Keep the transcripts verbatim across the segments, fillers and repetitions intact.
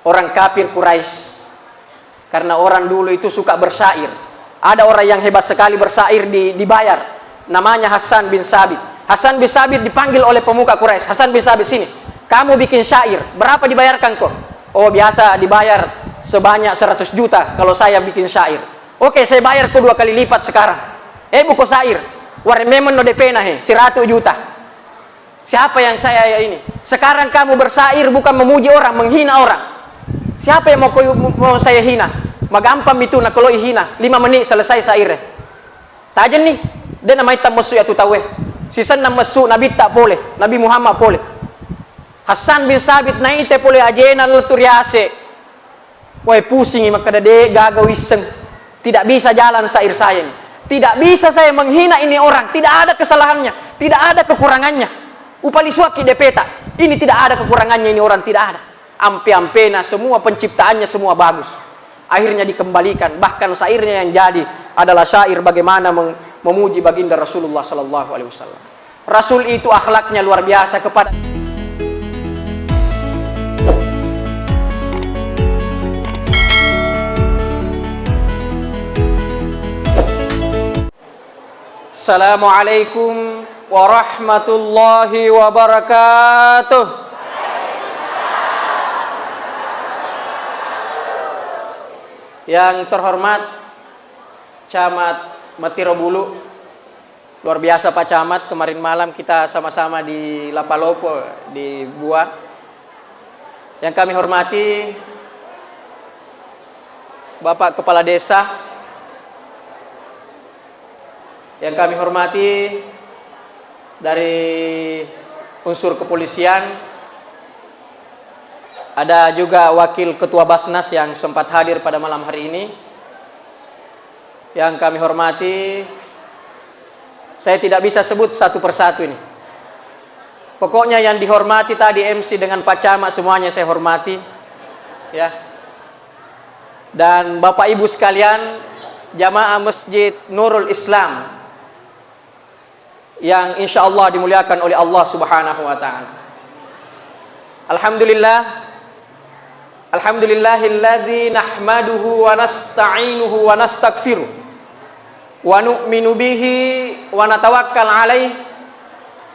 Orang kafir Quraisy. Karena orang dulu itu suka bersyair. Ada orang yang hebat sekali bersyair di-, dibayar. Namanya Hasan bin Sabit. Hasan bin Sabit dipanggil oleh pemuka Quraisy. "Hasan bin Sabit, sini. Kamu bikin syair. Berapa dibayarkan ko?" "Oh, biasa dibayar sebanyak seratus juta kalau saya bikin syair." "Oke, saya bayar ko dua kali lipat sekarang." "Eh, buko syair. Warememeng no depena he, seratus juta." "Siapa yang saya ini? Sekarang kamu bersair bukan memuji orang, menghina orang. Siapa yang mau kau, mau saya hina? Magampang itu nak kalau hina, lima menit selesai sairnya." Tajenni, de namaitta messu ya tu tauwe. Sisenna messu Nabitta pole, Nabi Muhammad pole. Hasan bin Sabit naite pole ajena lettu riase. Wae, pusingi makkeda, "De gaga wisseng. Tidak bisa jalan syair saya ini. Tidak bisa saya menghina ini orang. Tidak ada kesalahannya. Tidak ada kekurangannya. Upalisuaki depeta. Ini tidak ada kekurangannya ini orang, tidak ada." Ampe-ampena semua penciptaannya semua bagus. Akhirnya dikembalikan. Bahkan syairnya yang jadi adalah syair bagaimana meng-, memuji baginda Rasulullah sallallahu alaihi wasallam. Rasul itu akhlaknya luar biasa kepada. Assalamualaikum warahmatullahi wabarakatuh. Yang terhormat Camat Matirobulu, luar biasa Pak Camat, kemarin malam kita sama-sama di Lapalopo, di Bua. Yang kami hormati Bapak Kepala Desa, yang kami hormati dari unsur kepolisian, ada juga Wakil Ketua Basnas yang sempat hadir pada malam hari ini. Yang kami hormati, saya tidak bisa sebut satu persatu ini. Pokoknya yang dihormati tadi M C dengan Pak Camat semuanya saya hormati. Ya. Dan Bapak Ibu sekalian, jamaah Masjid Nurul Islam yang insya Allah dimuliakan oleh Allah Subhanahu wa Ta'ala. Alhamdulillah. Alhamdulillahilladzi nahmaduhu wa nasta'inuhu wa nastaghfiruh. Wa nu'minu bihi wa natawakkal alaih.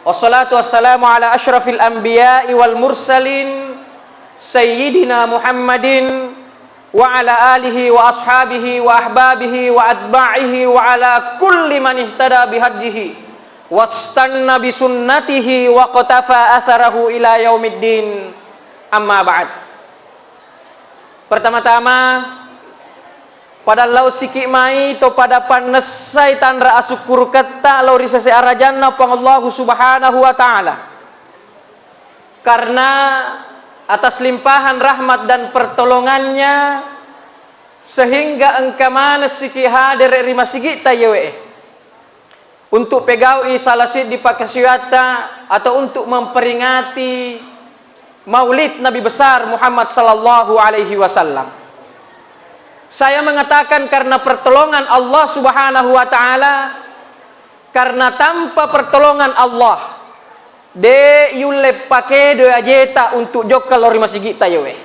Wassalatu wassalamu ala asyrafil anbiya'i wal mursalin, Sayyidina Muhammadin wa ala alihi wa ashabihi wa ahbabihi wa atba'ihi wa ala kulli man ihtada bihadyihi wastanna bisunnatihi wa qatafa atharahu ila yaumiddin. Amma ba'd. Pertama-tama, pada lao siki mai to pada pannessai tanra asukkuruketta lao ri sese arajanna Puang Allahu Subhanahu wa Ta'ala. Karena atas limpahan rahmat dan pertolongannya, sehingga engka manessiki hadere ri masigitta yewe e. Untuk pegau'i salah siddi pakkasiwiatta atau untuk memperingati Maulid Nabi Besar Muhammad sallallahu alaihi wasallam. Saya mengatakan karena pertolongan Allah Subhanahu wa Ta'ala, karena tanpa pertolongan Allah, de yulle pakedo ajeta untuk jokka lao ri masigitta yewe.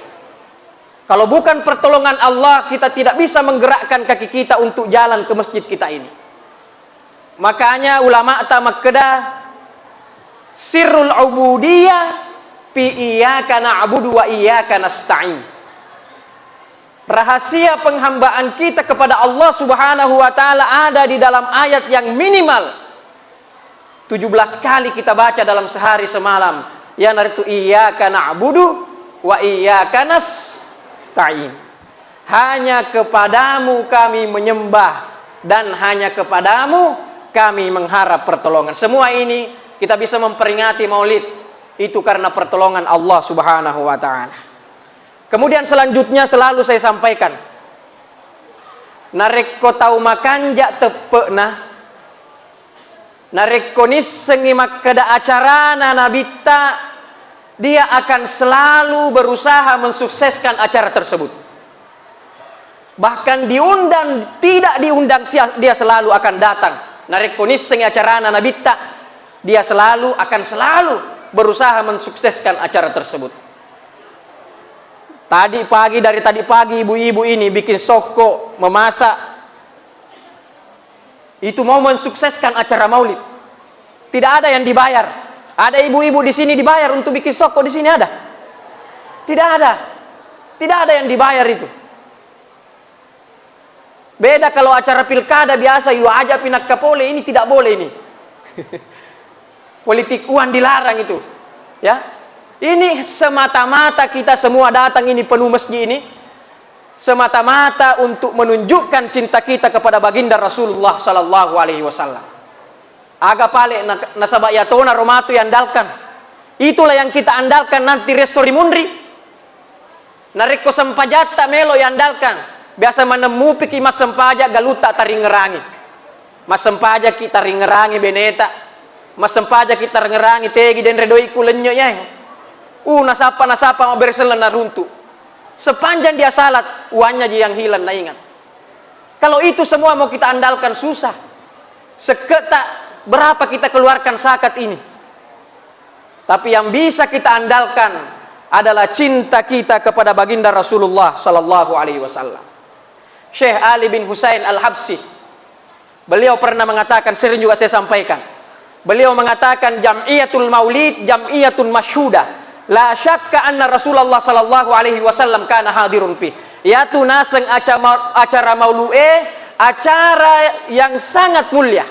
Kalau bukan pertolongan Allah, kita tidak bisa menggerakkan kaki kita untuk jalan ke masjid kita ini. Makanya ulama'ta makkeda, "Sirrul ubudiyah fi iyyaka na'budu wa iyyaka nasta'in." Rahasia penghambaan kita kepada Allah Subhanahu wa Ta'ala ada di dalam ayat yang minimal tujuh belas kali kita baca dalam sehari semalam, iyanaritu, "Iyyaka na'budu wa iyyaka nasta'in." Hanya kepadamu kami menyembah dan hanya kepadamu kami mengharap pertolongan. Semua ini kita bisa memperingati Maulid itu karena pertolongan Allah Subhanahu wa Ta'ala. Kemudian selanjutnya selalu saya sampaikan, narekko tau makanja teppe'na, narekko nissengngi makkeda acarana nabitta, dia akan selalu berusaha mensukseskan acara tersebut. Bahkan diundang, tidak diundang, sia-, dia selalu akan datang. Narekko nissengngi acarana nabitta, dia selalu akan selalu berusaha mensukseskan acara tersebut. Adik pagi, dari tadi pagi ibu-ibu ini bikin sokko, memasak. Itu mau mensukseskan acara maulid. Tidak ada yang dibayar. Ada ibu-ibu di sini dibayar untuk bikin sokko di sini, ada? Tidak ada. Tidak ada yang dibayar itu. Beda kalau acara pilkada biasa, yu aja pinakka pole, ini tidak boleh ini. Politik uang dilarang itu. Ya. Ini semata-mata kita semua datang ini penuh masjid ini semata-mata untuk menunjukkan cinta kita kepada baginda Rasulullah sallallahu alaihi wasallam. Aga pale na-, nasaba iyatona romatu yandalkan. Itulah yang kita andalkan nanti resso ri munri. Narekko sempajatta melo yandalkan, biasa maneng mupiki massempajang galutta taringngerangi. Massempajaki taringngerangi beneta. Massempajaki taringngerangi tegi denre doiku lennyo yae. Uh, nasappa, nasappa mabbereseng lenna runtu. Sepanjang dia salat, uangnya ji yang hilang naingat. Kalau itu semua mau kita andalkan, susah. Seketa berapa kita keluarkan zakat ini? Tapi yang bisa kita andalkan adalah cinta kita kepada baginda Rasulullah sallallahu alaihi wasallam. Syekh Ali bin Husain Al-Habsyi, beliau pernah mengatakan, sering juga saya sampaikan. Beliau mengatakan, "Jam'iyatul Maulid jam'iyatun masyhudah. La syakka anna Rasulullah sallallahu alaihi wasallam kana hadirun fi." Yaitu naseng acara, acara maulud e, acara yang sangat mulia.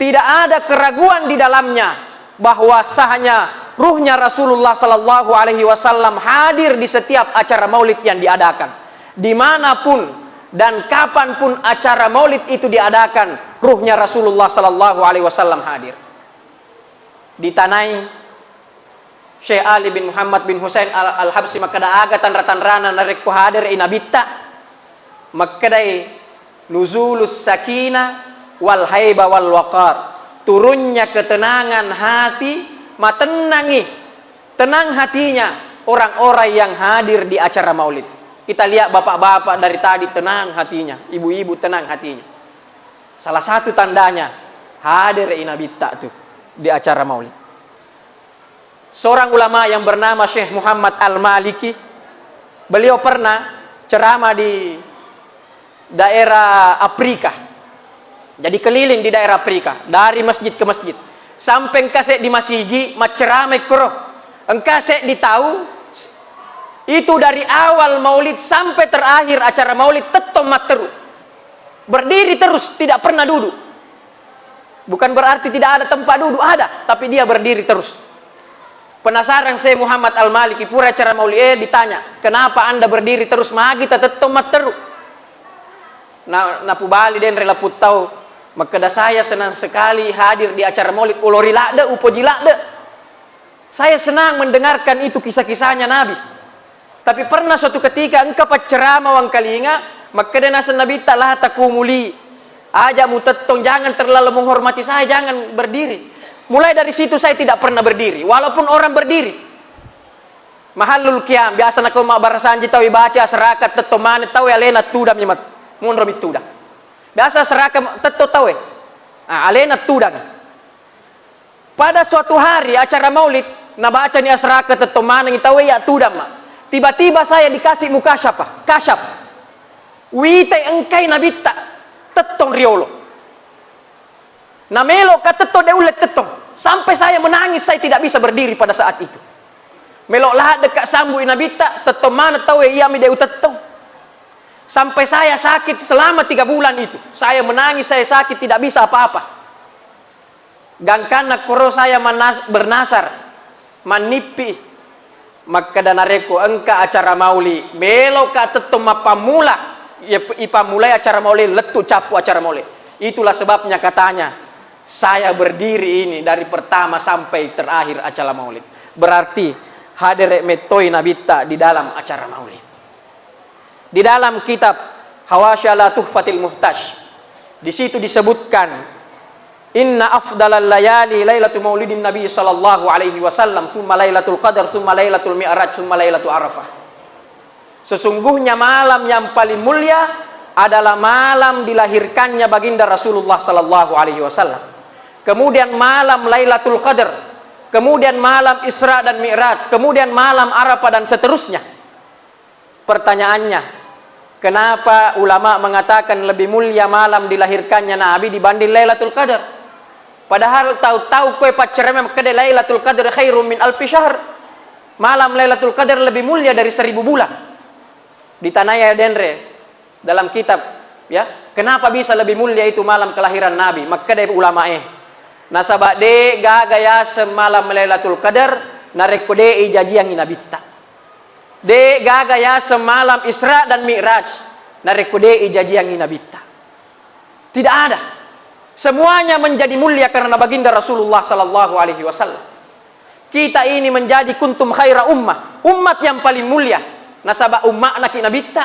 Tidak ada keraguan di dalamnya bahwasanya ruhnya Rasulullah sallallahu alaihi wasallam hadir di setiap acara maulid yang diadakan. Dimanapun dan kapanpun acara maulid itu diadakan, ruhnya Rasulullah sallallahu alaihi wasallam hadir. Ditanai Syekh Ali bin Muhammad bin Husain Al-, Al-Habsyi makkeda, aga tanra-tanrana narekko hadere i Nabitta? Makkedai, "Nuzulus sakinah wal haiba wal waqar." Turunnya ketenangan hati, matennangi, tenang hatinya orang-orang yang hadir di acara maulid. Kita lihat bapak-bapak dari tadi tenang hatinya, ibu-ibu tenang hatinya. Salah satu tandanya, hadere i Nabitta tu di acara maulid. Seorang ulama yang bernama Syekh Muhammad Al-Maliki, beliau pernah ceramah di daerah Afrika. Jadi keliling di daerah Afrika, dari masjid ke masjid. Sampai engka seddi masigi macceramai koro. Engka seddi tau, itu dari awal maulid sampai terakhir acara maulid tettong matteru. Berdiri terus, tidak pernah duduk. Bukan berarti tidak ada tempat duduk, ada, tapi dia berdiri terus. Penasaran Syekh Muhammad Al-Maliki, pura acara maulid, eh, ditanya, "Kenapa Anda berdiri terus, magi tatettong matteru?" Na, napubali denre laput tau, makkeda, "Saya senang sekali hadir di acara maulid, ulori ladde, upoji ladde." Saya senang mendengarkan itu kisah-kisahnya Nabi. Tapi pernah suatu ketika engka paccerama wangkalinga, makkeda naseng Nabitta, "La taqumu li." Aja mutettong, jangan terlalu menghormati saya, jangan berdiri. Mulai dari situ saya tidak pernah berdiri, walaupun orang berdiri. Mahallul qiyam, biasa nako mabbarasanji tau ibaca asraka tettong maneng tau alena tudang mi mat-, monro mi tudang. Biasa asraka tettong tau e. Ah, alena tudang. Pada suatu hari acara maulid, nabacani asraka tettong manengi tauwe, iya tudang ma. Tiba-tiba saya dikasih mukasyafah, kasyaf. Uwite engkai Nabitta tettong riolo. Nameloka tettong, de ulle tettong. Sampai saya menangis, saya tidak bisa berdiri pada saat itu. Melo laddeka sambui Nabitta, tettong maneng tauwe, iyami de utettong. Sampai saya sakit selama tiga bulan itu. Saya menangis, saya sakit, tidak bisa apa-apa. Gangkanna koro saya manas-, bernasar, mannippi, makkeda, "Narekko engka acara mauli, meloka tettong mappammula, iya p-, ipammulai acara mauli, lettu cappu acara mauli." Itulah sebabnya katanya, saya berdiri ini dari pertama sampai terakhir acara maulid. Berarti hadere mettoi Nabitta di dalam acara maulid. Di dalam kitab Hawasya la Tuhfatil Muhtaj, di situ disebutkan, "Inna afdalal layali lailatu maulidin Nabi sallallahu alaihi wasallam, tsumma lailatul qadar, tsumma lailatul mi'raj, tsumma lailatul arafah." Sesungguhnya malam yang paling mulia adalah malam dilahirkannya Baginda Rasulullah sallallahu alaihi wasallam. Kemudian malam Lailatul Qadar, kemudian malam Isra dan Mi'raj, kemudian malam Arafah dan seterusnya. Pertanyaannya, kenapa ulama mengatakan lebih mulia malam dilahirkannya Nabi dibanding Lailatul Qadar? Padahal tau-tau koe paccareme makkeda Lailatul Qadar khairum min alfi syahr. Malam Lailatul Qadar lebih mulia dari seribu bulan. Ditanaya denre dalam kitab, ya, kenapa bisa lebih mulia itu malam kelahiran Nabi? Makkeda ulamae, nasaba de gaga yaseng malam Lailatul Qadar narekko de ijajiangi nabitta. De gaga yaseng malam Isra dan Mi'raj narekko de ijajiangi nabitta. Tidak ada. Semuanya menjadi mulia karena baginda Rasulullah sallallahu alaihi wasallam. Kita ini menjadi kuntum khaira ummah, umat yang paling mulia. Nasaba umma'na ki nabitta.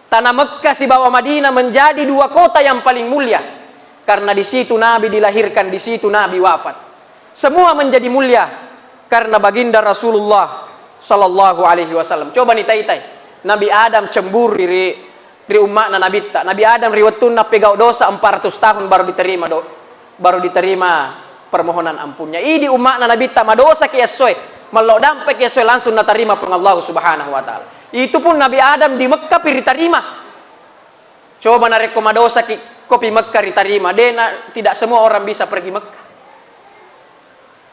Tanah Mekkah sibawa Madinah menjadi dua kota yang paling mulia. Karena di situ Nabi dilahirkan, di situ Nabi wafat. Semua menjadi mulia karena baginda Rasulullah sallallahu alaihi wasallam. Coba ni taitai. Nabi Adam cemburu ri, ri umma'na nabitta. Nabi Adam ri wettunna pegau dosa empat ratus tahun baru diterima do, baru diterima permohonan ampunnya. Idi umma'na nabitta madosa ki essoe, mallo dampe ki essoe langsung natarima Puang Allah Subhanahu wa Ta'ala. Itu pun Nabi Adam di Mekkah pi ritarima. Coba narekko madosa ki, kopi Mekkah ritarima. Dena, tidak semua orang bisa pergi Mekkah.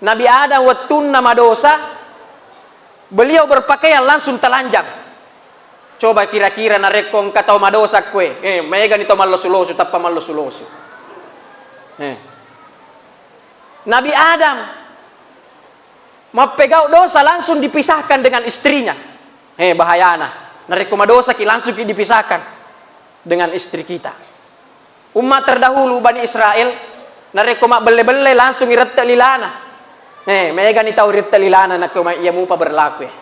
Nabi Adam wettunna madosa, beliau berpakaian langsung telanjang. Coba kira-kira narekko engka tau madosa koe, eh, maegani tau mallosu-losu, tappa mallosu-losu. Eh. Nabi Adam mappegau dosa langsung dipisahkan dengan istrinya. Eh, bahayana. Narekko madosa ki langsung ki dipisahkan dengan istri kita. Umat terdahulu Bani Israel, narekko mabbelle-belle langsung irette lilana. Eh, megani tau irette lilana nakko ma-, iya mupa berlaku, eh.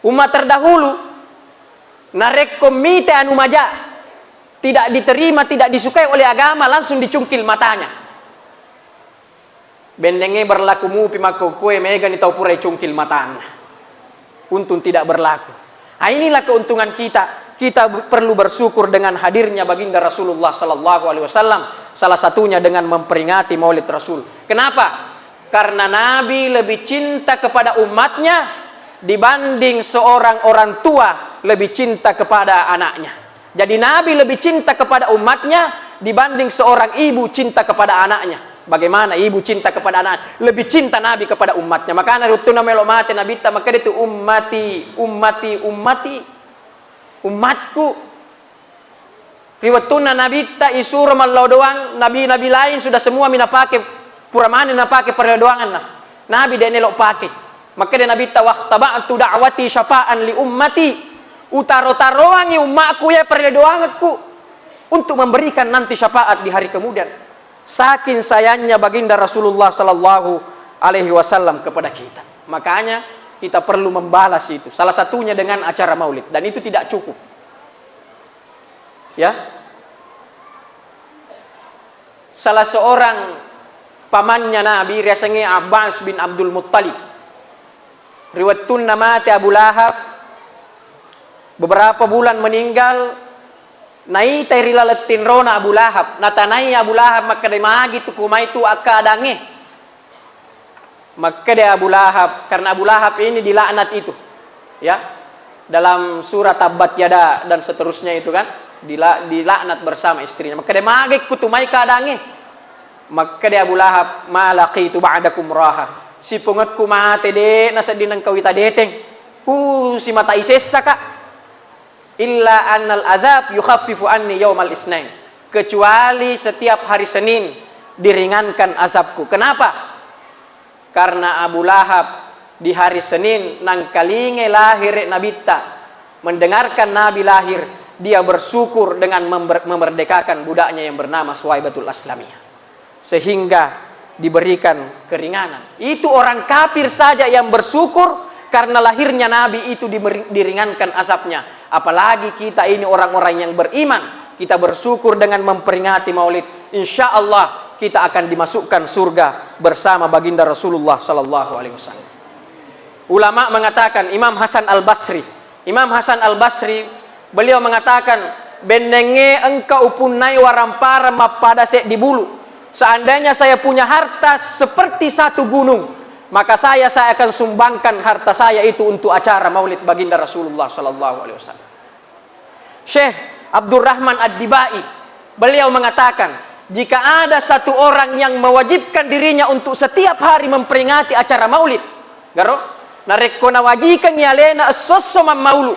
Umat terdahulu, narekko mite anu maja, tidak diterima, tidak disukai oleh agama, langsung dicungkil matanya. Bennengnge berlaku mupi makkokkoe, megani tau pura icungkil matanna. Untung tidak berlaku. Ah, inilah keuntungan kita. Kita b-, perlu bersyukur dengan hadirnya baginda Rasulullah sallallahu alaihi wasallam. Salah satunya dengan memperingati Maulid Rasul. Kenapa? Karena Nabi lebih cinta kepada umatnya dibanding seorang orang tua lebih cinta kepada anaknya. Jadi, Nabi lebih cinta kepada umatnya dibanding seorang ibu cinta kepada anaknya. Bagaimana ibu cinta kepada anak? Lebih cinta Nabi kepada umatnya. Makanya, wettunna melo mate Nabitta, makkeda tu, "Ummati, ummati, ummati." Umatku. Ri wettunna Nabitta isuro mallo doang, nabi-nabi lain sudah semua mi napake, pura mani napake parello doanganna. Nabi de' nelo pake. Makkeda Nabitta, "Wahtaba'tu da'wati syafa'an li ummati." Utaro-taroangi ummakku ya parello doangekku untuk memberikan nanti syafaat di hari kemudian. Saking sayangnya baginda Rasulullah sallallahu alaihi wasallam kepada kita. Makanya kita perlu membalas itu. Salah satunya dengan acara maulid. Dan itu tidak cukup. Ya. Salah seorang pamannya Nabi, riasengnge Abbas bin Abdul Muttalib. Ri wettunna mate Abu Lahab, beberapa bulan meninggal, naitai ri laleng tinrona Abu Lahab. Natanai Abu Lahab makkeda, "Magi tu kumai tu akkadangnge?" Makkeda Abu Lahab, karena Abu Lahab ini dilaknat itu, ya, dalam surah Tabbat Yada dan seterusnya itu kan, dila-, dilaknat bersama istrinya. Makkeda, "Magi kutumai kadangnge?" Makkeda Abu Lahab, "Ma laqitu ba'dakum raha." Sipungekku mate de' nasedding nengka wita deteng. Ku simatai sessa ka. "Illa annal azab yukhaffifu anni yaumal isnain." Kecuali setiap hari Senin diringankan azabku. Kenapa? Karena Abu Lahab di hari Senin nangkalingai lahir Nabitta, mendengarkan Nabi lahir, dia bersyukur dengan member-, memerdekakan budaknya yang bernama Suwaibatul Aslamiyah. Sehingga diberikan keringanan. Itu orang kafir saja yang bersyukur karena lahirnya Nabi itu diberi-, diringankan azabnya. Apalagi kita ini orang-orang yang beriman, kita bersyukur dengan memperingati Maulid. Insya Allah kita akan dimasukkan surga bersama baginda Rasulullah sallallahu alaihi wasallam. Ulama mengatakan, Imam Hasan Al-Basri, Imam Hasan Al-Basri, beliau mengatakan, "Bennengnge engka upunnai waramparang mappada seddi bulu. Seandainya saya punya harta seperti satu gunung, Maka saya, saya akan sumbangkan harta saya itu untuk acara maulid baginda Rasulullah sallallahu alaihi wasallam. Syekh Abdurrahman Ad-Dibai, beliau mengatakan, jika ada satu orang yang mewajibkan dirinya untuk setiap hari memperingati acara maulid, garo, narekko nawajikengngi alena esso-esso mammaulu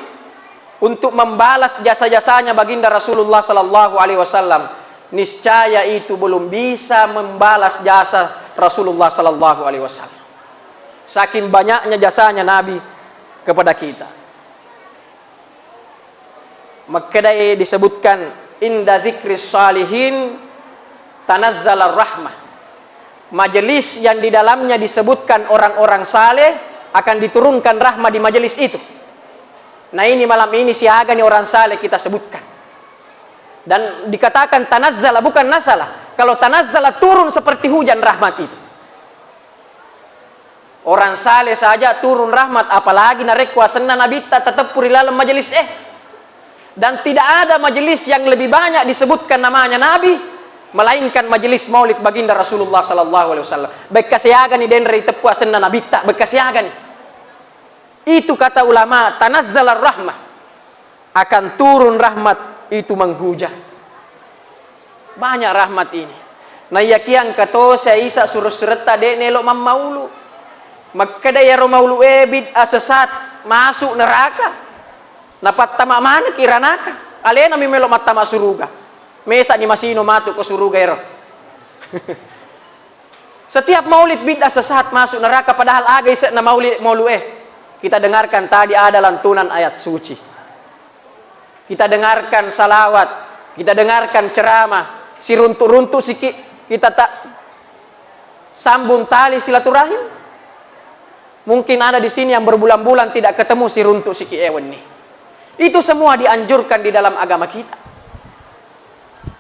untuk membalas jasa-jasanya baginda Rasulullah sallallahu alaihi wasallam, niscaya itu belum bisa membalas jasa Rasulullah sallallahu alaihi wasallam. Saking banyaknya jasanya Nabi kepada kita. Makkedai disebutkan, "Inda dzikris shalihin tanazzalar rahmah." Majelis yang di dalamnya disebutkan orang-orang saleh, akan diturunkan rahmah di majelis itu. Nah, ini malam ini siaga nih orang saleh kita sebutkan. Dan dikatakan tanazzala, bukan nazala. Kalau tanazzala, turun seperti hujan rahmat itu. Orang saleh saja turun rahmat, apalagi narekko asenna Nabitta tateppu ri laleng majelis e. Dan tidak ada majelis yang lebih banyak disebutkan namanya Nabi, melainkan majelis maulid baginda Rasulullah sallallahu alaihi wasallam. Bekka siagani denre iteppu asenna Nabitta, bekka siagani. Itu kata ulama, tanazzalar rahmah. Akan turun rahmat itu menghujan. Banyak rahmat ini. Naiyakiya engka to sia isa sureng-suretta de' nelo mammaulu. Makkeda iyaro maulu e bid'ah sesat, masuk neraka. Napattama manekki ranaka. Alena mi melo mattama suruga. Mesa ni masino matu ko suruga ero. Setiap maulid bid'ah sesat masuk neraka, padahal aga ise'na maulid, maulu e. Kita dengarkan tadi ada lantunan ayat suci. Kita dengarkan salawat, kita dengarkan ceramah, siruntuk-runtuk siki, kita tak sambung tali silaturahim. Mungkin ada di sini yang berbulan-bulan tidak ketemu siruntuk siki e wenni. Itu semua dianjurkan di dalam agama kita.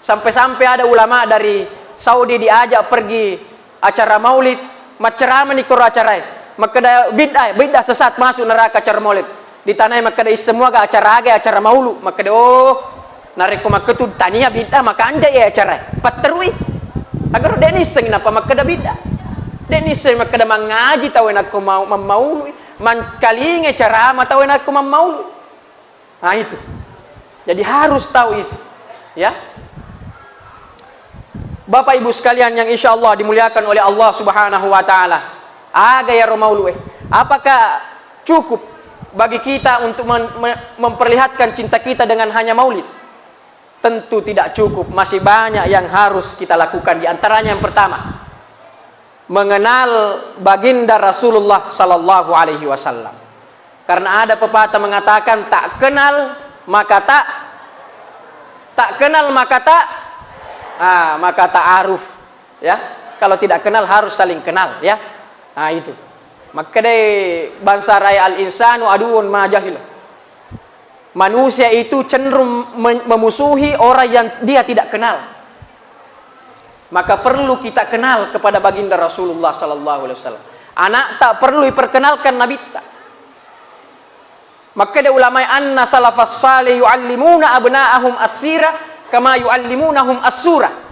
Sampai-sampai ada ulama dari Saudi diajak pergi acara maulid, macceramani koro acarae. Makkeda bid'ah, bid'ah sesat masuk neraka acara maulid. Ditanai makkeda isseng muaga acara aga acara maulu. Makkeda, oh, narekko makketu tania bid'ah, makanja e acarae. Patterui. Agaro de' nisseng napa makkeda bid'ah. De' nisseng makkeda mangaji tau e nakko mau, mammaului, mangkalinge carama tau e nakko mammaului. Nah, itu. Jadi harus tahu itu, ya. Bapak Ibu sekalian yang insya Allah dimuliakan oleh Allah Subhanahu wa taala. Aga iyaro maulu e? Apakah cukup bagi kita untuk men-, me-, memperlihatkan cinta kita dengan hanya maulid? Tentu tidak cukup, masih banyak yang harus kita lakukan. Di antaranya yang pertama, mengenal baginda Rasulullah sallallahu alaihi wasallam. Karena ada pepatah mengatakan, tak kenal maka tak, tak kenal maka tak, ah, maka ta'aruf. Ya, kalau tidak kenal harus saling kenal, ya. Ah, itu. Makkedai bangsa rai, al-insanu aduwwun ma jahil. Manusia itu cenderung me-, memusuhi orang yang dia tidak kenal. Maka perlu kita kenal kepada baginda Rasulullah sallallahu alaihi wasallam. Anak tak perlu diperkenalkan Nabitta. Makkeda ulama, anna salafas salih yuallimuna abna'ahum as-sirah kama yuallimunahum as-surah.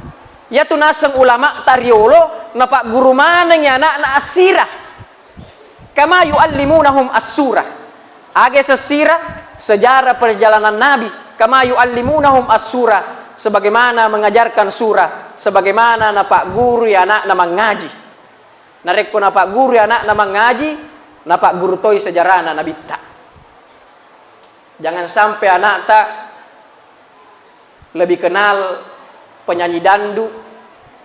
Iyatu naseng ulama tariolo napagguru manengi anakna as-sirah. Kama yuallimunahum as-surah. Aga sesirah, sejarah perjalanan Nabi. Kama yuallimunahum as-surah, sebagaimana mengajarkan surah, sebagaimana napaggurui anakna mangaji. Narekko napaggurui anakna mangaji, napagguru toi sejarahna Nabitta. Jangan sampai anakta lebih kenal penyanyi dangdut,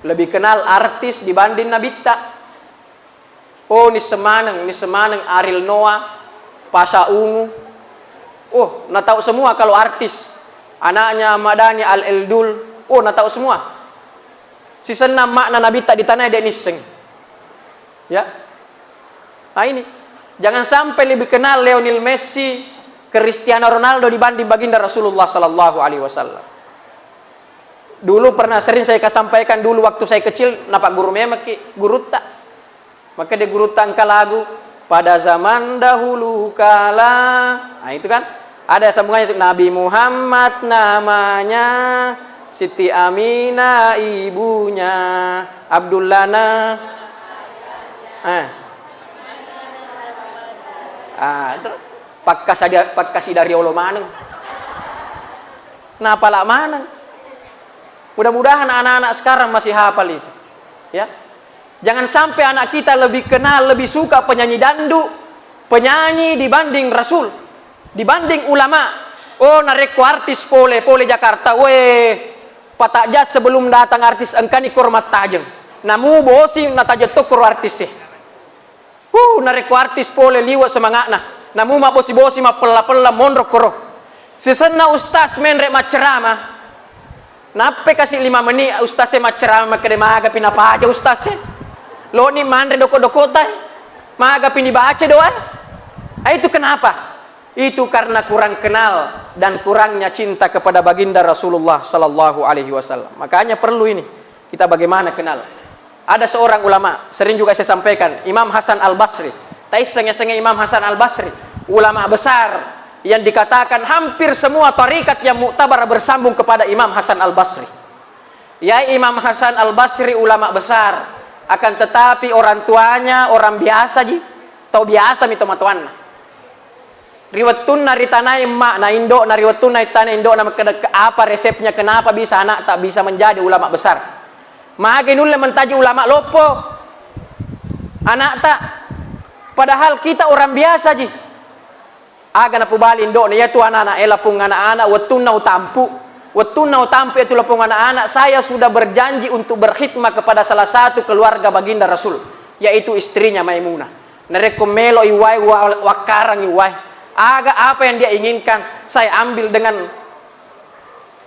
lebih kenal artis dibanding Nabitta. Oh, nisseng maneng, nisseng maneng Ariel Noah, Pasha Ungu. Oh, natau semua kalau artis. Anaknya Madani Al Eldul. Oh, natau semua. Sisenna makna Nabitta di tanah de' nisseng. Ya. Nah, ini. Jangan sampai lebih kenal Lionel Messi, Cristiano Ronaldo dibanding baginda Rasulullah sallallahu alaihi wasallam. Dulu pernah sering saya sampaikan, dulu waktu saya kecil, napagguru memekki gurutta. Makkeda gurutta engka lagu, pada zaman dahulu kala. Nah, itu kan. Ada sambungannya itu, Nabi Muhammad namanya, Siti Aminah ibunya, Abdullah na-, eh. Ah, itu pakkasada-, pakkasida riolo maneng. Napala maneng. Mudah-mudahan anak-anak sekarang masih hafal itu. Ya. Jangan sampai anak kita lebih kenal, lebih suka penyanyi dandu, penyanyi dibanding Rasul, dibanding ulama. Oh, narekko artis pole, pole Jakarta, weh, patajang sebelum datang artis, engkani koro mattajeng. Namu bosi natajeng to koro artis e. Huh, narekko artis pole liwe' semanga'na. Namu mabbosi-bosi mappella-pella monro koro. Sisenna ustaz menre' maccerama. Nappe kasi' lima menit ustaz e maccerama, makkeda, "Magapi napaja ustaz e? Loni manre doko-dokota e? Magapi nibaca doa e?" Ah, itu kenapa? Itu karena kurang kenal dan kurangnya cinta kepada baginda Rasulullah sallallahu alaihi wasallam. Makanya perlu ini. Kita bagaimana kenal? Ada seorang ulama, sering juga saya sampaikan, Imam Hasan Al-Basri. Taisseng-issengnge Imam Hasan Al-Basri, ulama besar yang dikatakan hampir semua tarikat yang muktabar bersambung kepada Imam Hasan Al-Basri. Ya, Imam Hasan Al-Basri ulama besar, akan tetapi orang tuanya orang biasa ji, tau biasa mi tomatoanna. Ri wettunna ritanai emma'na, indo'na, ri wettunna ritanai indo'na, makkeda, "Apa resepnya, kenapa bisa anak tak bisa menjadi ulama besar? Magi nulle mentaji ulama loppo anak tak? Padahal kita orang biasa ji." Aga napubali indo'na, "Iyatu anak-anak e lapung anak-anak, wettunna utampu, wettunna utampu iyatu lapung anak-anak, saya sudah berjanji untuk berkhidmah kepada salah satu keluarga baginda Rasul, yaitu istrinya Maimunah." Narekko melo iwai, wa-, wakkarang iwai. Aga apa yang dia inginkan, saya ambil dengan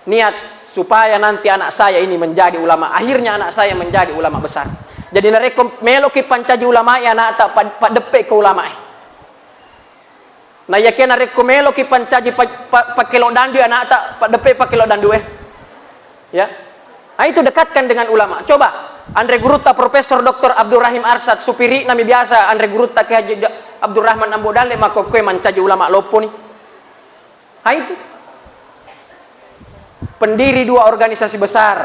niat supaya nanti anak saya ini menjadi ulama. Akhirnya anak saya menjadi ulama besar. Jadi narekko meloki pancaji ulama e anak tak, pad-, paddeppe ke ulama e. Nah, iya kena rekko meloki pancaji pa-, pa-, pakkelo dandu anak tak, paddeppe pakkelo dandu e. Ya. Ah, itu dekatkan dengan ulama. Coba, anre gurutta Profesor Doktor Abdurrahim Arsad, supiri'na mi biasa anre gurutta Kiai Haji Da-, Abdurrahman Ambo Dalle, makkokkoe mancaji ulama loppo ni. Ah, itu. Pendiri dua organisasi besar,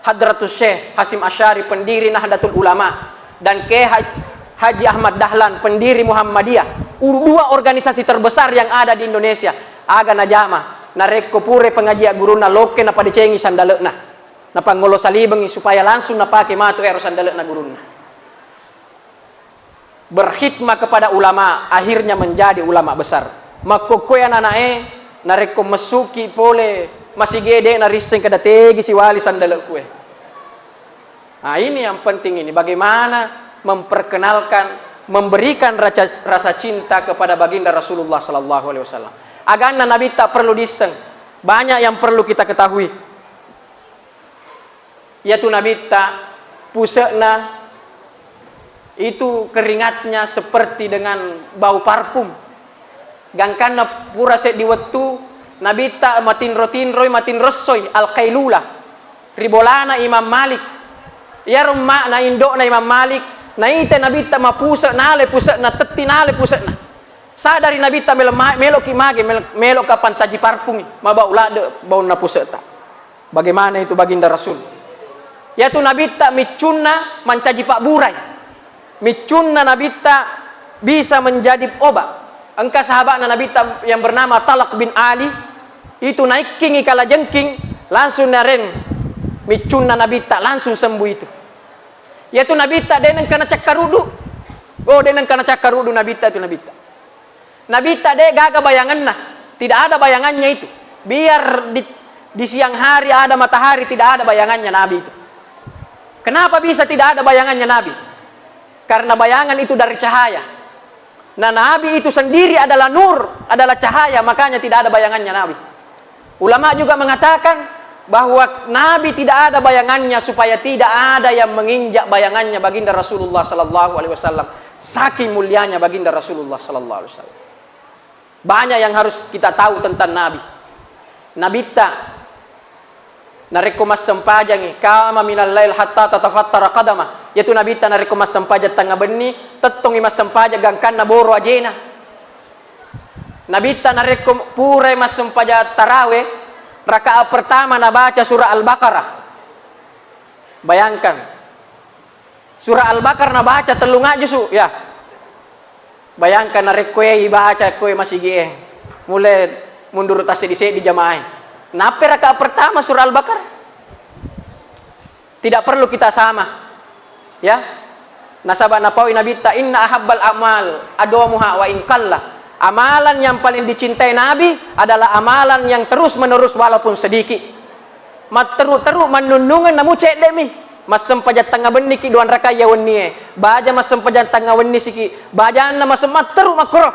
Hadratus Syekh Hasyim Asy'ari, pendiri Nahdlatul Ulama, dan Kiai Haj-, Haji Ahmad Dahlan, pendiri Muhammadiyah. U-, dua organisasi terbesar yang ada di Indonesia. Aga najama, narekko pura pengajian gurunna, lokke napadecengi sandale'na. Napangngolo salibengngi supaya langsung napake matu ero sandale'na gurunna. Berkhidmah kepada ulama, akhirnya menjadi ulama besar. Makkokkoe anak-anak e, narekko messuki pole masige, de' narisseng kada tegi siwali sandale'ku e. Nah, ini yang penting ini, bagaimana memperkenalkan, memberikan rasa, rasa cinta kepada baginda Rasulullah sallallahu alaihi wasallam. Aganna Nabitta perlu diisseng. Banyak yang perlu kita ketahui. Iyatu Nabitta, puse'na itu keringatnya seperti dengan bau parfum. Gangkanna pura seddi wettu, Nabitta matinro-tinroi, matinrossoi, al-qailula. Ri bolana Imam Malik. Iyaro emma'na, indo'na Imam Malik, naita Nabitta mapuse, nale puse'na, tetti nale puse'na. Sadari Nabitta melo-, ma-, meloki mage, mel-, meloka pantaji parfum, mabau ladde baunna puse'ta. Bagaimana itu baginda Rasul? Iyatu Nabitta miccunna mancaji pabburai. Miccunna Nabitta bisa menjadi obat. Engka sahabatna Nabitta yang bernama Talak bin Ali, itu naikkingi kalajengking, langsung naren miccunna Nabitta, langsung sembuh itu. Iyatu Nabitta de' nengka nacakkaruddu. Oh, de' nengka nacakkaruddu Nabitta itu Nabitta. Nabitta de' gaga bayanganna, tidak ada bayangannya itu. Biar di, di siang hari ada matahari, tidak ada bayangannya Nabi itu. Kenapa bisa tidak ada bayangannya Nabi? Karena bayangan itu dari cahaya. Nah, Nabi itu sendiri adalah nur, adalah cahaya, makanya tidak ada bayangannya Nabi. Ulama juga mengatakan bahwa Nabi tidak ada bayangannya supaya tidak ada yang menginjak bayangannya baginda Rasulullah sallallahu alaihi wasallam. Saking mulianya baginda Rasulullah sallallahu alaihi wasallam. Banyak yang harus kita tahu tentang Nabi. Nabitta narekko massempajangi, qama minal lail hatta tatafattara qadama. Iyatu Nabitta narekko massempajang tengnga benni, tettongi massempajang gangkanna boro ajena. Nabitta narekko purai massempajang tarawe, rakaat pertama nabaca surah Al-Baqarah. Bayangkan, surah Al-Baqarah nabaca tellung juzu, ya. Bayangkan narekko e ibaca koe masigi'e, mulai mundur tasseddi-seddi jamaah e. Nappa rakaat pertama surah Al-Baqarah. Tidak perlu kita sama. Ya. Nasaba napaui Nabitta, "Inna ahabbal a'mal adwamuha wa in qalla." Amalan yang paling dicintai Nabi adalah amalan yang terus-menerus walaupun sedikit. Matteru-teru mannunnungeng namu cedde'mi. Massempajang tengnga benniki duanraka iya wennie. Baja massempajang tengnga wenni siki. Bajanna masse-, matteru makkoro.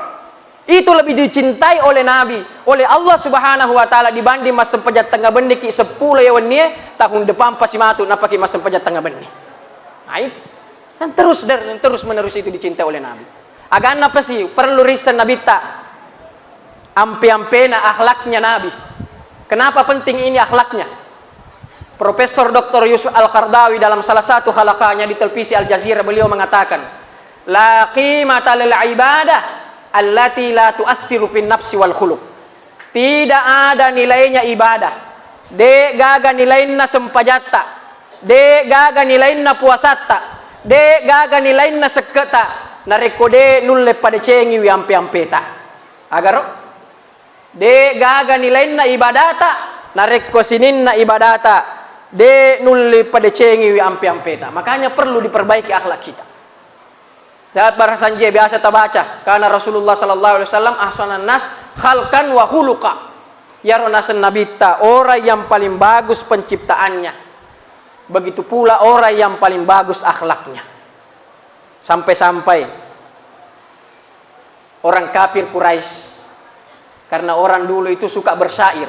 Itu lebih dicintai oleh Nabi, oleh Allah Subhanahu wa Ta'ala dibanding massempajang tengnga benniki seppulo iya wennie, tahun depan pasi matu napaki massempajang tengnga benni. Nah, itu. Dan terus der-, dan terus menerus itu dicintai oleh Nabi. Aganna pasi perlu risseng Nabitta. Ampe-ampena akhlaknya Nabi. Kenapa penting ini akhlaknya? Profesor Doktor Yusuf Al-Qardawi dalam salah satu halakahnya di televisi Al Jazeera, beliau mengatakan, "La qimata lil ibadah allati la tu'athiru fin nafsi wal khuluq." Tidak ada nilainya ibadah. De' gaga nilainna sempajatta. De' gaga nilainna puasatta. De' gaga nilainna sekke'ta. Narekko de' nulle padecengiwi ampe-ampeta. Agaro? De' gaga nilainna ibadata, narekko sininna ibadata, de' nulli padecengiwi ampe-ampeta. Makanya perlu diperbaiki akhlak kita. Dan bahasa Injil biasa tabaca, karena Rasulullah sallallahu alaihi wasallam ahsanan nas khalqan wa khuluqa. Yaro naseng Nabitta, orang yang paling bagus penciptaannya. Begitu pula orang yang paling bagus akhlaknya. Sampai-sampai orang kafir Quraisy, karena orang dulu itu suka bersyair.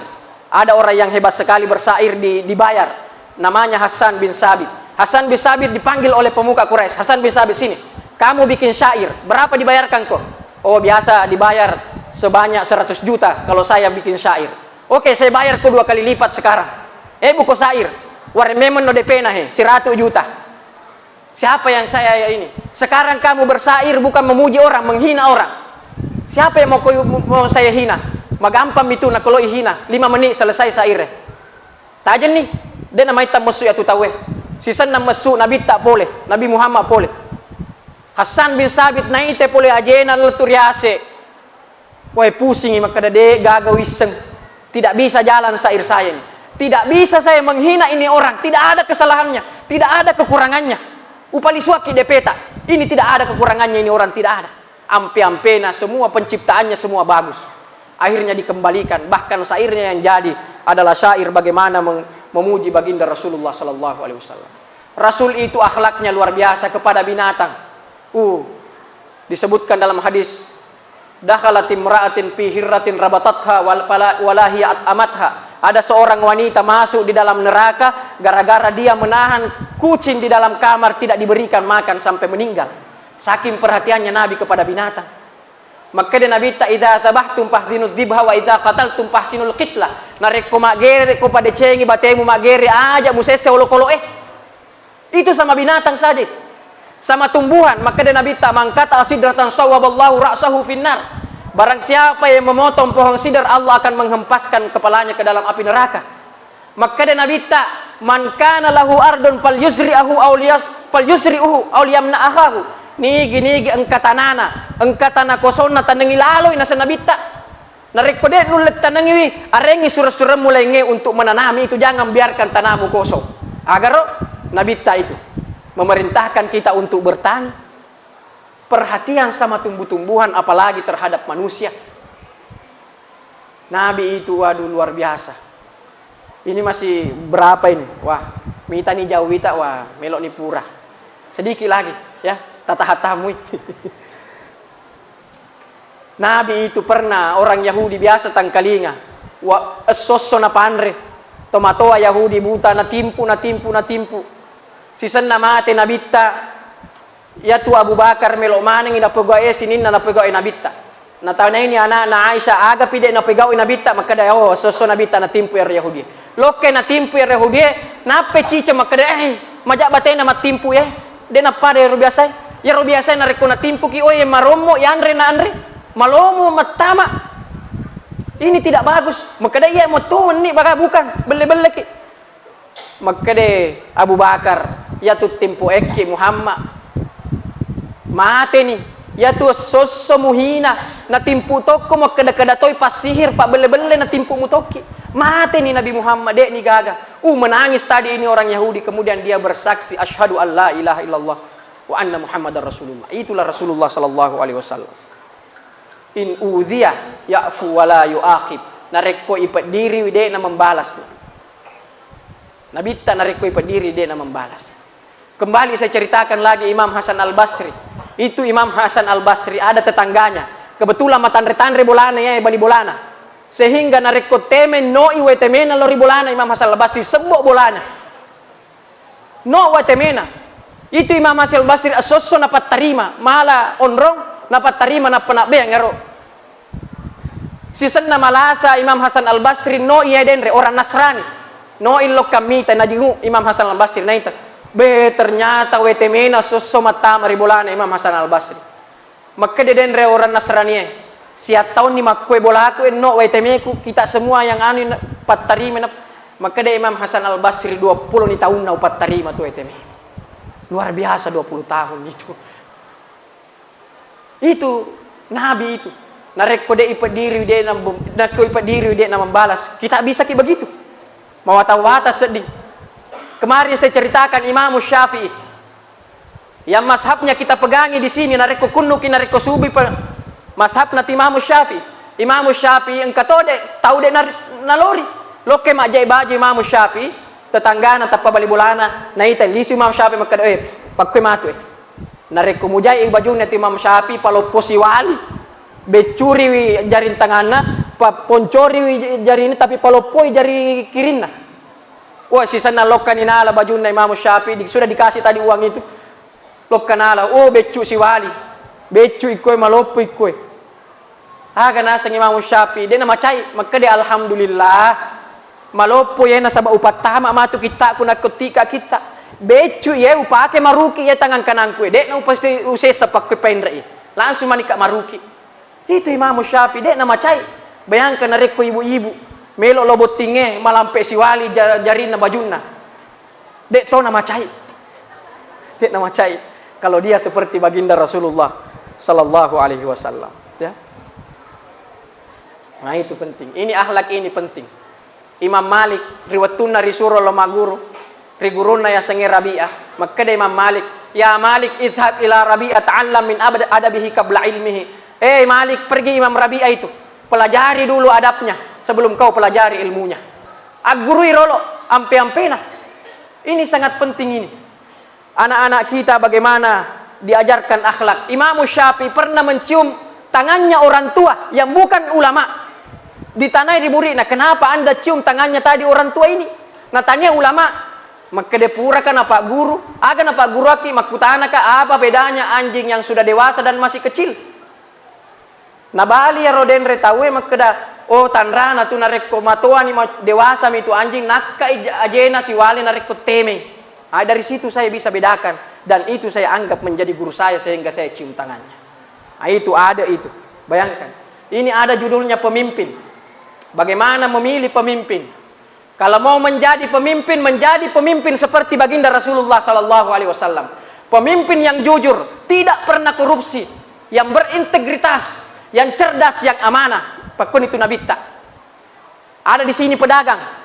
Ada orang yang hebat sekali bersyair di-, dibayar. Namanya Hasan bin Sabit. Hasan bin Sabit dipanggil oleh pemuka Quraisy. "Hasan bin Sabit, sini. Kamu bikin syair. Berapa dibayarkan ko?" "Oh, biasa dibayar sebanyak seratus juta kalau saya bikin syair." "Oke, saya bayar ko dua kali lipat sekarang." Eh, buko syair. Warememeng no D P-na he, seratus juta. Siapa yang saya ini? Sekarang kamu bersair bukan memuji orang, menghina orang. Siapa yang mau, mau saya hina? Magampang itu nakoloi hina. Lima menit selesai saire. Tajenni, de' namaitta messu iyatu tauwe. Sisenna messu Nabitta pole, Nabi Muhammad pole. Hasan bin Sabit naite pole ajena lettu riase. Wae, pusingi makkeda, "De' gaga wisseng. Tidak bisa jalan sair saya ini. Tidak bisa saya menghina ini orang. Tidak ada kesalahannya. Tidak ada kekurangannya. Upalisuaki D P-ta. Ini tidak ada kekurangannya ini orang, tidak ada." Ampe-ampena, semua penciptaannya semua bagus. Akhirnya dikembalikan. Bahkan sairnya yang jadi adalah syair bagaimana meng-, memuji baginda Rasulullah sallallahu alaihi wasallam. Rasul itu akhlaknya luar biasa kepada binatang. Uh, disebutkan dalam hadis, "Dakhalat imra'atin fi hirratin rabatatha wal-, fala-, wala hiya at'amatha." Ada seorang wanita masuk di dalam neraka gara-gara dia menahan kucing di dalam kamar, tidak diberikan makan sampai meninggal. Saking perhatiannya Nabi kepada binatang. Makkeda Nabitta, "Idza dzabahtum fahzinudz dzibha wa idza qataltum fahsinul qitlah." Narekko maggere ko padecengi batemu maggere, aja musesse olokolo'e. Itu sama binatang saja. Sama tumbuhan, makkeda Nabitta, "Man qata'a sidratan sawwaballahu ra'sahu finnar." Barang siapa yang memotong pohon sidar, Allah akan menghempaskan kepalanya ke dalam api neraka. Makkeda Nabitta, "Man kana lahu ardun falyuzri'ahu aw liyas-, falyuzri'uhu aw liyamna akhahu." Nigi-nigi engka tanana, engka tana kosonna, tanengi laloi, naseng Nabitta. Narekko de' nulle tanengiwi, arengi sureng-surengmu laingnge untuk menanami itu, jangan biarkan tanahmu kosong. Agaro Nabitta itu memerintahkan kita untuk bertani. Perhatian sama tumbuh-tumbuhan, apalagi terhadap manusia. Nabi itu, waduh, luar biasa. Ini masih berapa ini? Wah, mitani jauh wita, wah, melok ni pura. Sedikit lagi, ya, tataha-tahamui. Nabi itu pernah orang Yahudi biasa tangkalinga. Wa-, esso-esso napanre. Tomatoa Yahudi buta, natimpu, natimpu, natimpu. Sisenna mate Nabitta, iyatu Abu Bakar melo manengi napegau'e sininna napegau'e Nabitta. Natanaini ana'na Aisyah, "Agapi de' napegau'i Nabitta?" Makkeda, "Oh, esso-esso Nabitta natimpu iyaro Yahudi." Lokke natimpu iyaro Yahudi, nappai ciceng makkeda, "Eh, maja batena mattimpu, eh. De' nappada iyaro biasae. Iyaro biasae narekko natimpuki, oh, eh, marommo yanre naanre. Malomo mattama. Ini tidak bagus." Makkeda, "Iya, mo tu wenni baka bukan, belle-belleki." Makkeda Abu Bakar, "Iyatu timpu ekki Muhammad. Mateni. Iyatu esso-esso muhina, natimpu tokko makkeda-keda toi passihir, pabbelle-belle natimpu mutokki. Mateni Nabi Muhammad, de'ni gaga. Uh, menangis tadi ini orang Yahudi, kemudian dia bersaksi, "Asyhadu an la ilaha illallah wa anna Muhammadar Rasulullah." Itulah Rasulullah sallallahu alaihi wasallam. "In udhiya ya'fu wa la yu'aqib." Narekko ipeddiriwi, de'na membalas. Nabitta narekko ipeddiri, de'na membalas. Kembali saya ceritakan lagi Imam Hasan Al-Basri. Itu Imam Hasan Al-Basri ada tetangganya. Kebetulan matanre-tanre bolana, ya, bali bolana. Sehingga narekko teme, noi wae temena lao ri bolana Imam Hasan Al-Basri, sebbo bolana. No wae temena. Itu Imam Hasan Al-Basri esso-esso napattarima, mala onrong napattarima, nappa nabbeang ero. Sisenna malasa Imam Hasan Al-Basri, no iya denre orang Nasrani. No ilokka mita, najingu Imam Hasan Al-Basri, naita. Be, ternyata wae temena esso-esso mattama ri bolana Imam Hasan Al-Basri. Makkeda denre orang Nasrani e, "Siattaunni makkue bolaku, enno wae temeku, kita semua yang anu na-, pattarima na." Makkeda Imam Hasan Al-Basri, "Dua puluh ni taunna upattarima tu wae teme." Luar biasa, dua puluh tahun itu. Itu Nabi itu. Narekko de ipeddiri, de na-, narekko ipeddiri, de na membalas. Kita bisa ki begitu. Mawata-wata sedding. Kemarin saya ceritakan Imam Syafi'i. Yang mazhabnya kita pegangi di sini, narekko kunnuki, narekko subuh pe-, mazhabna tu Imam Syafi'i. Imam Syafi'i engka to de, tau de nar-, nalori. Lokke majjai baju Imam Syafi'i, tetanggana tappa bali bolana, naita lisu Imam Syafi'i makkeda, "Eh, pakkue matu, eh." Narekko mujai bajunna tu Imam Syafi'i, paloppo siwali, beccuriwi jaring tanganna, pa-, poncoriwi jarinna, tapi paloppoi jari kirinna. Wah, sisenna lokkani nala bajunna Imam Syafi'i, di-, sudah dikasih tadi uang itu. Lokka nala, oh, beccu siwali. Beccu ikkoe, maloppo ikkoe. Aga naseng Imam Syafi'i, de namacai, makkeda, "Alhamdulillah, maloppo iye nasaba upattama matu kittaku nakko tika kitta. Beccu iye upake maruki iye tangan kanangku, de na upase-, usessa pakkue painrei. Langsung manikka maruki." Itu Imam Syafi'i, de namacai. Bayangkan narekko ibu-ibu, melo lo bottingnge, malampe siwali ja-, jarinna bajunna. De to namacai. De namacai. Kalau dia seperti Baginda Rasulullah sallallahu alaihi wasallam, ya. Nah, itu penting. Ini akhlak ini penting. Imam Malik, ri wettunna risuro lo magguru, ri gurunna yasengnge Rabi'ah, makkeda Imam Malik, "Ya Malik, idhhab ila Rabi'ah ta'allam min abad-, adabihi qabla ilmihi." Eh Malik, pergi Imam Rabi'ah itu, pelajari dulu adabnya sebelum kau pelajari ilmunya. Aggurui rolo ampe-ampena. Ini sangat penting ini. Anak-anak kita bagaimana diajarkan akhlak. Imamu Syafi'i pernah mencium tangannya orang tua yang bukan ulama. Ditanai ri muridna, "Kenapa Anda cium tangannya tadi orang tua ini?" Natania ulama, makkeda, "Puraka napagguru, aga napagguruaki, makkutanaka apa bedanya anjing yang sudah dewasa dan masih kecil?" Nabali iyaro denre tauwe makkeda, "Oh, tanrana tu narekko matoani ma-, dewasami tu anjing, nakkai ja-, ajena siwale narekko temei." Ah, dari situ saya bisa bedakan dan itu saya anggap menjadi guru saya sehingga saya cium tangannya. Ah, itu ada itu. Bayangkan. Ini ada judulnya pemimpin. Bagaimana memilih pemimpin? Kalau mau menjadi pemimpin, menjadi pemimpin seperti Baginda Rasulullah sallallahu alaihi wasallam. Pemimpin yang jujur, tidak pernah korupsi, yang berintegritas, yang cerdas, yang amanah. Pakkoni tu nabitta. Ada di sini pedagang.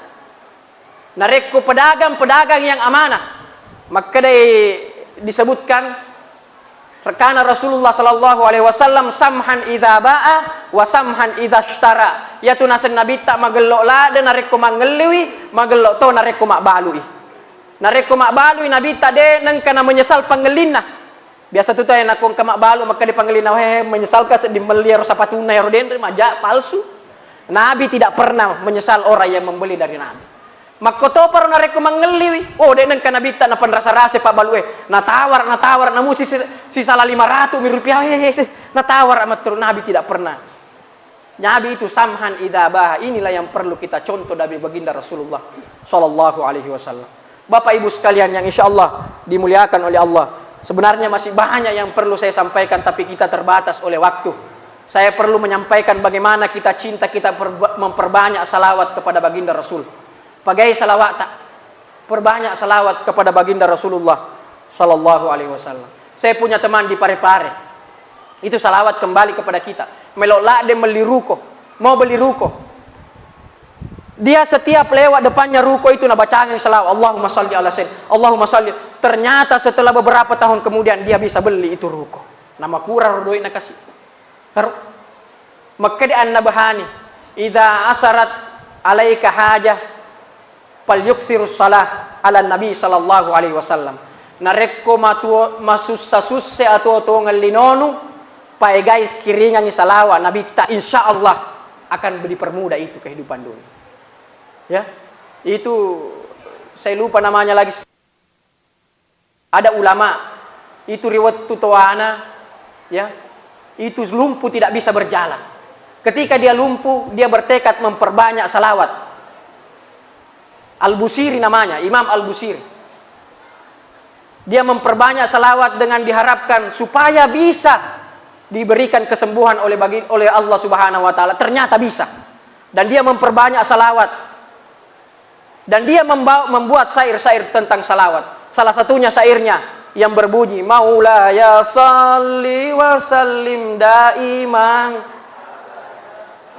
Narekko pedagang, pedagang yang amanah. Makkedai disebutkan, Rekana Rasulullah sallallahu alaihi wasallam, "Samhan idza ba'a wa samhan idza ishtara." Iyatu naseng Nabitta magello ladde narekko mangelliwi, magello to narekko mabbalui. Narekko mabbalui Nabitta de nengka na menyesal pangellinna. Biasa tu tae nakko engka mabbalu makkeda pangellinna, "Weh, menyesalka sedding melli ero sapatunna ero denre maja palsu." Nabi tidak pernah menyesal orang yang membeli dari Nabi. Makkotoparo narekko mangelliwi, oh, de nengka Nabitta napenrasa-rasa pabbalue, natawara, natawara, namusi si-, sisala lima ratu mi rupiah, eh, eh, eh, natawara metturu, Nabi tidak pernah. Nabi itu samhan idza ba'a. Inilah yang perlu kita contoh dari baginda Rasulullah sallallahu alaihi wasallam. Bapak Ibu sekalian yang insya Allah dimuliakan oleh Allah, sebenarnya masih banyak yang perlu saya sampaikan, tapi kita terbatas oleh waktu. Saya perlu menyampaikan bagaimana kita cinta, kita perba-, memperbanyak salawat kepada baginda Rasul. Pagai salawata. Perbanyak salawat kepada baginda Rasulullah sallallahu alaihi wasallam. Saya punya teman di Parepare. Itu salawat kembali kepada kita. Melo ladde melli ruko, mau beli ruko. Dia setiap lewat depannya ruko itu nabacangeng salawat, Allahumma salli ala sayyid, Allahumma salli. Ternyata setelah beberapa tahun kemudian dia bisa beli itu ruko. Namakuraro doi'na kasi. Karo makkeda annabahani, "Idza asarat alaika hajah, falyuktsirus salah ala Nabi sallallahu alaihi wasallam." Narekko matuo-, masussa-susse atuo-tuongeng linonu, paegai kiringangi salawa Nabitta, insya Allah akan dipermudah itu kehidupan dunia. Ya, itu saya lupa namanya lagi. Ada ulama, itu ri wettu toana, ya, itu lumpuh tidak bisa berjalan. Ketika dia lumpuh, dia bertekad memperbanyak salawat. Al-Busiri namanya, Imam Al-Busiri. Dia memperbanyak salawat dengan diharapkan supaya bisa diberikan kesembuhan oleh bagi, oleh Allah Subhanahu wa Ta'ala. Ternyata bisa. Dan dia memperbanyak salawat. Dan dia memba-, membuat syair-syair tentang salawat. Salah satunya syairnya yang berbunyi, "Maulaya salli wa sallim daiman."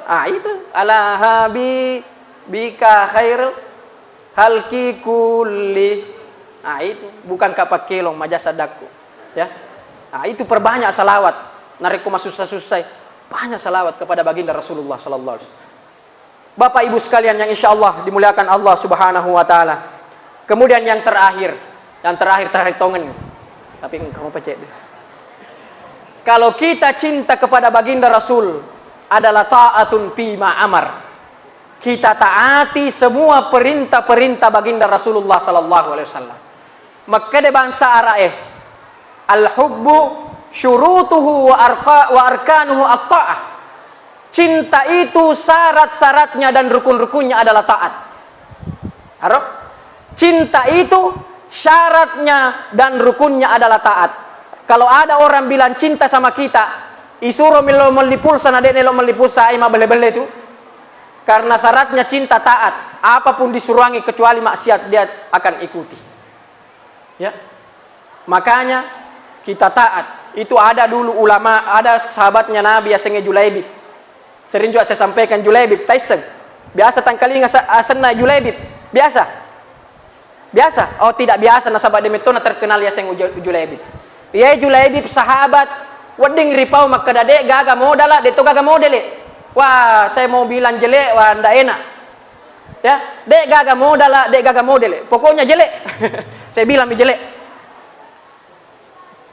Ah, itu. "Ala habibika khairul halki kulli." Ah, itu. "Bukankah pakkelong maja sadakku." Ya. Ah, itu perbanyak salawat. Narekko masussa-sussai, banyak salawat kepada baginda Rasulullah sallallahu alaihi wasallam. Bapak Ibu sekalian yang insya Allah dimuliakan Allah Subhanahu wa Ta'ala. Kemudian yang terakhir, yang terakhir, terakhir tongen. Tapi engkau mau pecek deh. Kalau kita cinta kepada baginda Rasul adalah ta'atun fima amar. Kita taati semua perintah-perintah baginda Rasulullah sallallahu alaihi wasallam. Makkeda bangsa Ara'e, "Al-hubbu syurutuhu wa arka-, wa arkanuhu at-ta'ah." Cinta itu syarat-syaratnya dan rukun-rukunnya adalah taat. Aro? Cinta itu syaratnya dan rukunnya adalah taat. Kalau ada orang bilang cinta sama kita, isuro melo melli pulsa, na de' nelo melli pulsa, ai mabelle-belle itu. Karena syaratnya cinta taat. Apapun disuruhangi kecuali maksiat, dia akan ikuti. Ya. Makanya kita taat. Itu ada dulu ulama, ada sahabatnya Nabi yasengnge Julaibib. Sering juga saya sampaikan Julaibib, taisseng. Biasa tangkalinga sa-, asenna Julaibib. Biasa. Biasa. Oh, tidak biasa nasaba de' mettona terkenal yaseng Uja-, Julaibib. Iyae Julaibib sahabat, wedding ripau makkeda de' gaga modala, de' to gaga modele. Wah, saya mau bilang jelek, wah, ndak enak. Ya, de' gaga modala, de' gaga modele. Pokoknya jelek. Saya bilang mi jelek.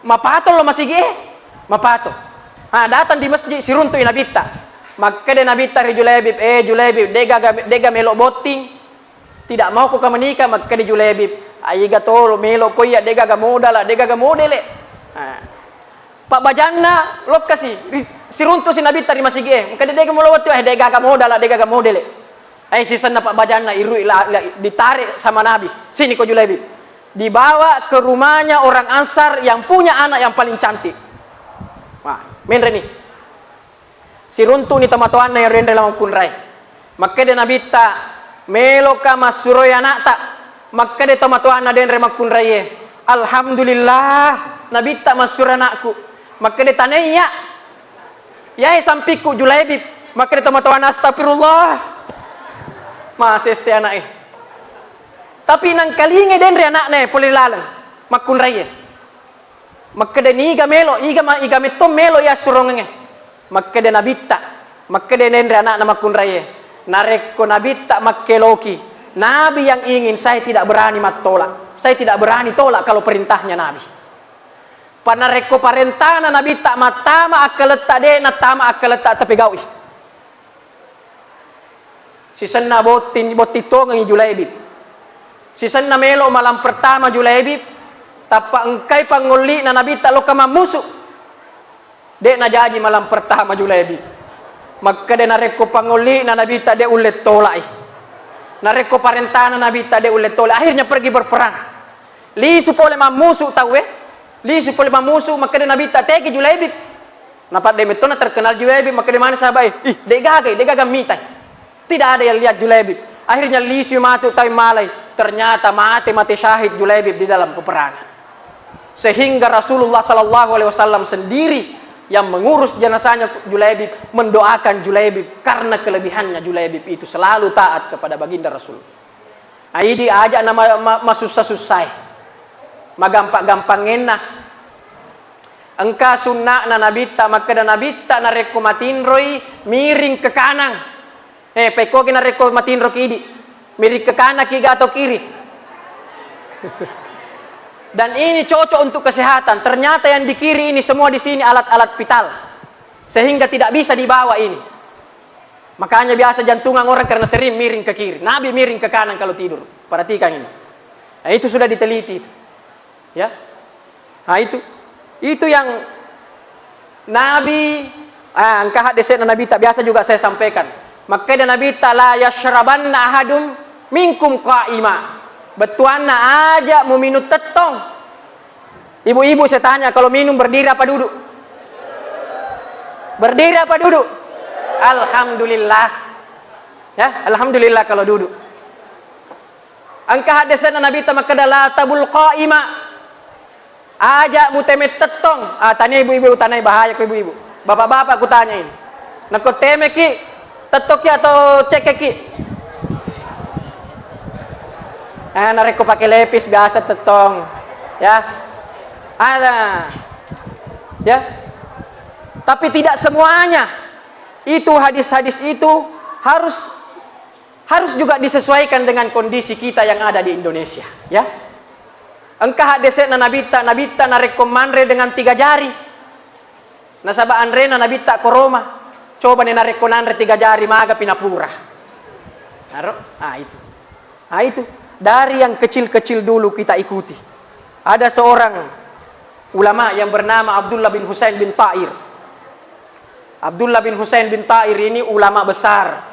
Mapato lo masigi e, mapato. Ah, datang di masjid, siruntu'i Nabitta. Makkeda Nabitta ri Julaibib, "Eh, Julaibib, de' gaga, de' gaga melo botting? Tidak mau ko ka menikah?" Makkeda Julaibib, "Aiga tolo melo ko iya, de' gaga modala, de' gaga modele." Ah. Pabbajanna lokkasi, ri-, siruntu'si Nabitta ri masigi e. Engka de', de' gaga melo botting, eh, de' gaga modala, de' gaga modele. Eh, sisenna pabbajanna irui la, la, ditarik sama Nabi. "Sini ko Julaibib." Dibawa ke rumahnya orang Ansar yang punya anak yang paling cantik. Wah, menre ni. Siruntu'ni tomatoanna yang renre la makkunrai. Makkeda Nabitta, "Meloka massuroi anakta?" Makkeda tomatoanna, "Denre makkunraie." "Alhamdulillah, Nabitta massuro anakku." Makkeda, "Tanaiya." Yae sampikku Julaibib. Makkeda tomatoanna, "Astagfirullah." Masesse ana'e. Tapi nangkalingai denre ana'na e pole ri laleng makkunraie. Makkeda, "Niga melo, iga ma-, iga metto melo iya assurongengnge?" Makkeda Nabitta, makkeda denre ana'na makkunraie, "Narekko Nabitta makkeloki, Nabi yang ingin, saya tidak berani mattolak. Saya tidak berani tolak kalau perintahnya Nabi." Pa narekko parentana Nabitta mattama akkaletta, de' nattama akkaletta tapegau'i. Sisenna botting, botting tongengi Julaibib. Sisenna melo malam pertama Julaibib, tappa engkai pangolli'na Nabitta lokka mammusu. De' najaji malam pertama Julaibib. Makkeda narekko pangolli'na Nabitta de' ulle tola'i. Narekko parentana Nabitta de' ulle tola'i. Akhirnya pergi berperang. Lisu pole mammusu tauwe, lisu pole mammusu, makkeda Nabitta, "Tegi Julaibib." Napadde mettona terkenal Julaibib, makkeda maneng sahabat e, "Ih, de' gaga, de' gaga mitai. Tidak ada yang lihat Julaibib." Akhirnya lisu matu tau malai, ternyata mate, mate syahid Julaibib di dalam peperangan. Sehingga Rasulullah sallallahu alaihi wasallam sendiri Yang mengurus jenazahnya Julaibib, mendoakan Julaibib karena kelebihannya Julaibib itu selalu taat kepada baginda Rasul. Nah, idi aja nama ma, masussa-sussai. Magampa-gampangenna. Engka sunna'na nabitta, makkeda nabitta narekko matinroi miring ke kanang. Eh, pekoki narekko matinroki idi, miring ke kanaki ga atau kiri? Dan ini cocok untuk kesehatan. Ternyata yang di kiri ini semua di sini alat-alat vital. Sehingga tidak bisa dibawa ini. Makanya biasa jantungan orang karena sering miring ke kiri. Nabi miring ke kanan kalau tidur. Perhatikan ini. Nah, itu sudah diteliti itu. Ya. Nah, itu. Itu yang Nabi, ah, engka haddese'na Nabitta biasa juga saya sampaikan. Makkeda Nabitta, "La yashrabanna ahadum minkum qa'ima." Bettuanna aja muminung tettong. Ibu-ibu, saya tanya, kalau minum berdiri apa duduk? Berdiri apa duduk? Alhamdulillah. Ya, alhamdulillah kalau duduk. Engka haddese'na Nabitta makkeda, "La tabul qa'ima." Aja muteme tettong. Ah, tania ibu-ibu, tanai bahaya ko ibu-ibu. Bapak-bapak kutanya ini. Nakko temeki, tettoki atau cekeki? Eh, narekko pakai lepis biasa tettong. Ya. Ada. Ya. Tapi tidak semuanya. Itu hadis-hadis itu harus harus juga disesuaikan dengan kondisi kita yang ada di Indonesia, ya. Engka haddese'na Nabitta, Nabitta narekko manre dengan tiga jari. Nasaba anrena Nabitta koroma. Coba ni narekko nanre tiga jari, maga pinapura. Aro? Ah, itu. Ah, itu. Dari yang kecil-kecil dulu kita ikuti. Ada seorang ulama yang bernama Abdullah bin Husain bin Ta'ir. Abdullah bin Husain bin Ta'ir ini ulama besar.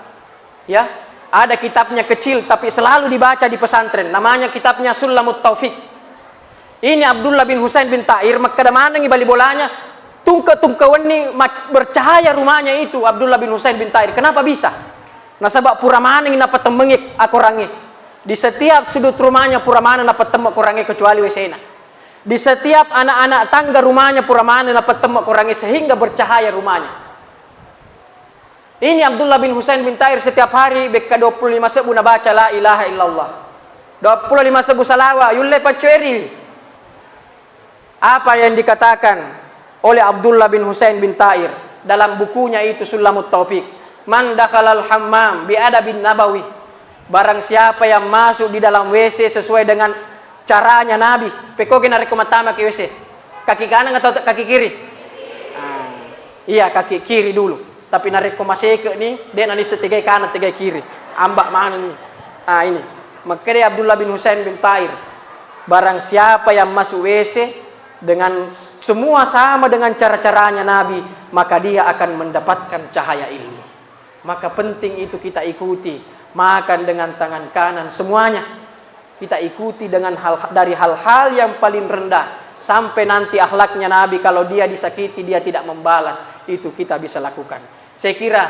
Ya, ada kitabnya kecil tapi selalu dibaca di pesantren. Namanya kitabnya Sulamut Taufik. Ini Abdullah bin Husain bin Ta'ir, makkeda manengi bali bolanya, tungke-tungke wenni ma-, bercahaya rumahnya itu Abdullah bin Husain bin Ta'ir. Kenapa bisa? Nasaba pura manengi napatemmengi akorangnge. Di setiap sudut rumahnya pura maneng napatemma korangnge kecuali W C-na. Di setiap anak-anak tangga rumahnya pura maneng napatemma korangnge sehingga bercahaya rumahnya. Ini Abdullah bin Husain bin Ta'ir setiap hari bekka dua puluh lima sebbu nabaca la ilaha illallah. Dua puluh lima sebbu salawa, yulle paccueri. Apa yang dikatakan oleh Abdullah bin Husain bin Ta'ir dalam bukunya itu Sulamut Taufik? "Man dakhalal hammam bi adabin nabawi." Barang siapa yang masuk di dalam W C sesuai dengan caranya Nabi. Pekoki narekko mattamaki W C. Kaki kanan atau kaki kiri? Ah, iya, kaki kiri dulu. Tapi narekko maseke ni, de' nanisse tegai kanan, tegai kiri. Ambak maneng ni. Ah, ini. Makkeda Abdullah bin Husain bin Ta'ir, "Barang siapa yang masuk W C dengan semua sama dengan cara-caranya Nabi, maka dia akan mendapatkan cahaya ilmu." Maka penting itu kita ikuti. Makan dengan tangan kanan semuanya. Kita ikuti dengan hal, dari hal-hal yang paling rendah sampai nanti akhlaknya Nabi, kalau dia disakiti, dia tidak membalas, itu kita bisa lakukan. Saya kira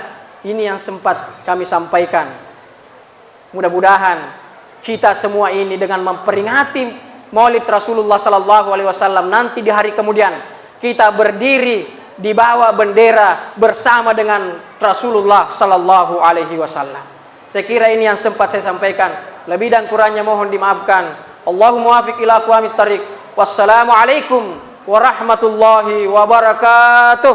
ini yang sempat kami sampaikan. Mudah-mudahan kita semua ini dengan memperingati Maulid Rasulullah sallallahu alaihi wasallam nanti di hari kemudian, kita berdiri di bawah bendera bersama dengan Rasulullah sallallahu alaihi wasallam. Saya kira ini yang sempat saya sampaikan. Lebih dan kurangnya mohon dimaafkan. Allahumma wafiq ila aqwamit thariq. Wassalamualaikum warahmatullahi wabarakatuh.